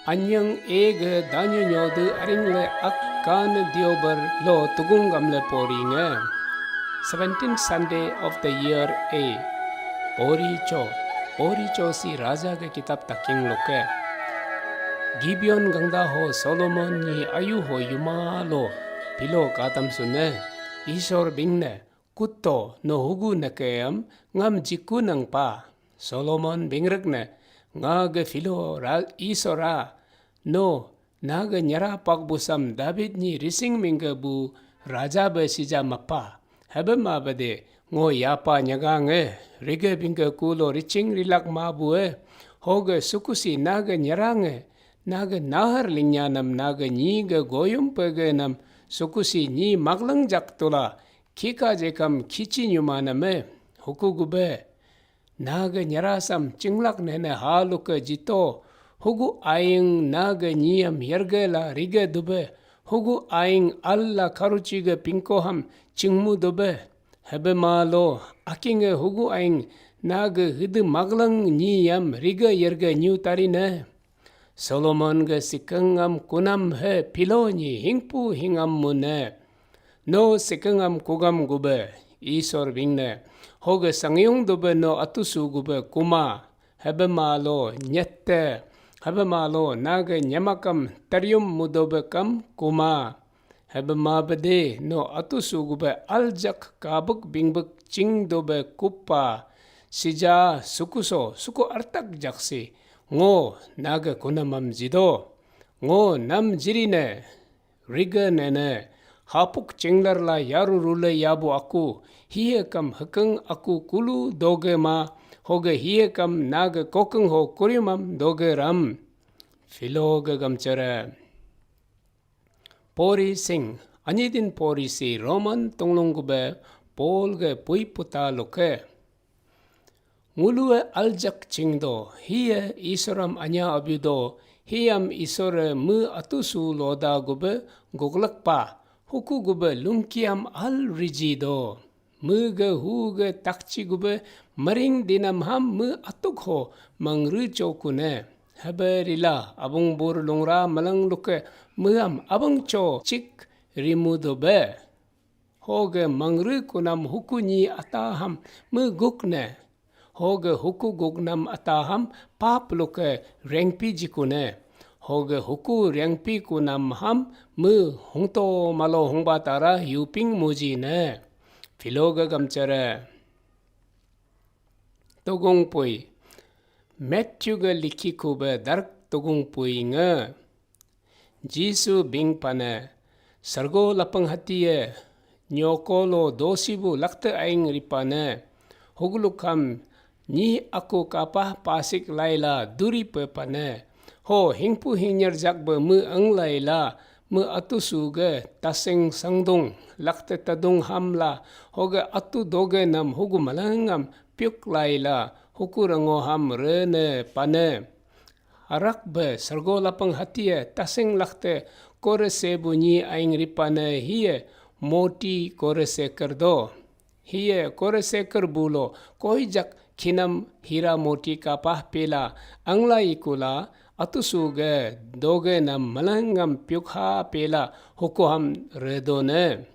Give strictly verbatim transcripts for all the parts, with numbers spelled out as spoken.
Anyang ege danyu nyodu aringle akkan diobar lo tugung gamle poringe. Seventeenth Sunday of the year A. Pori cho, pori cho si raja ke kitab taking loke. Gibeon gangda ho Solomon ni ayu ho yuma lo pilo katam sune. Isor bingne, kutto no hugu neke am ngam jiku nang pa. Solomon bingrekne, nga ge filo ra isora, no, na ge nyera pak busam David ni rising mingge bu raja be sija mapa. Hebe ma bede, ngo yapa nyaga nge, rige bingge kulo riching rilak ma bu e, hoge sukusi na ge nyera nge, na ge nahar lingnya nam na ge nyi ge goyum pege nam sukusi nyi maglang jak tula, kika jekam kichi nyuma nam e, huku gube. Naga nyarasam chinglak nene haluka jito, hugu aing naga nyiam yarga la riga dube, hugu aing alla karuchiga pingko ham chingmu dube. Hebe malo, akinge hugu aing naga hidu maglang nyiam riga yarga nyu tarine. Solomon ge sikengam kunam he pilo nyi hingpu hingam mune. No sikengam kugam gube, Isor bingne. Hoge sangyung dube no atusu gube kuma. Hebe malo nyette. Hebe malo nage nyemakam taryum mudobe kam kuma. Hebe mabede no atusu gube aljak kabuk bingbuk ching dobe kupa. Sija sukuso suku artak jaksi. Ngo nage kunamam jido. Ngo nam jirine. Riga nene, hapuk chinglar la yaru rule yabu aku, hiye kam hekeng aku kulu doge ma, hoge hiye kam nage kokeng ho kuriumam doge ram. Filo ge gamchere. Pori sing, anyidin pori si Roman tunglung gube Paul ge pui puta luke. Ngulue aljak chingdo, hiye Isoram anya abiudo, hiyam Isore me atusu loda gube goglakpa, huku gube lungkiam al rijido. Me ge hu ge takchi gube maring dinam ham me atuk ho mangru chokune. Hebe rila abung bur lungra malang luke meam abang cho chik rimu dobe. Hoge mangru kunam huku nyi ataham me gukne. Hoge huku guknam ataham pap luke rengpi jikune. Hoge huku rengpi kunam ham me hungto malo hungba tara yuping muji ne. Filoge gamchere. Tugung pui. Matthew ge likhi kube dark tugung pui nge. Jisu bing pane, sargo lapang hatiye, nyoko lo dosibu lakte aing ripane, huglukam nyi aku kapah pasik laila duri pe pane, ho hingpu hingyar jakbe me ang laila, me atusu ge taseng sangdung, lakte tadung hamla, hoge atu doge nam hugu malangam piuk laila, huku rango ham rene pane. Harak be sargo lapang hatie tasing lakte kore sebu nyi aing ripane hiye moti kore seker do. Hiye kore seker bulo koi jak kinam hira moti kapah pela angla ikula atusu ge doge nam malangam piukha pela hukuham redone.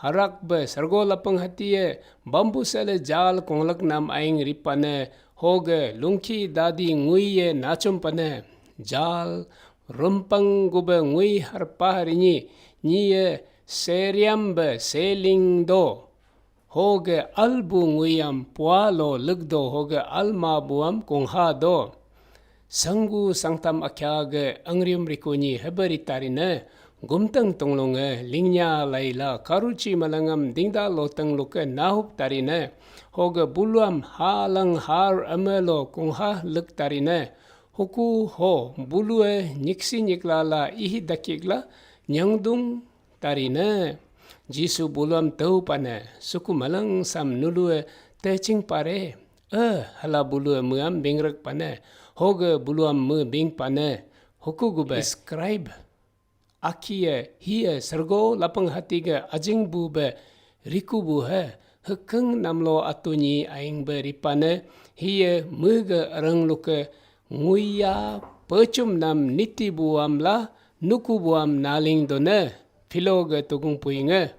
Harak be sargo lapang hatie bambu sele jal konglak nam aing ripane hoge lungki dadi ngui ye nachum pane. Jal rumpang gube ngui harpa rinyi nyi ye seriam be seling do. Hoge albu nguiam pua lo legdo hoge alma buam kongha do. Sanggu sangtam akya ge angrium rikunyi heberi tarine, gumteng tunglunge lingnya laila karuchi malangam dingda loteng luke nahup tarine, hoge buluam halang har amelo kungha lek tarine, huku ho bulue nyiksi nyiklala ihi dakikla nyangdung tarine. Jisu buluam teu pane, suku malang sam nulue teching pare. Eh, hala bulue meam bingrek pane, hoge buluam me bing pane, huku gube scribe. Akie hie sergo lapang hati ge ajing bu be riku bu he, hekeng namlo atunyi aing be ripane, hie mege arang luke nguya pecum nam niti buam la nuku buam naalin done. Pilo gv tugung puingv.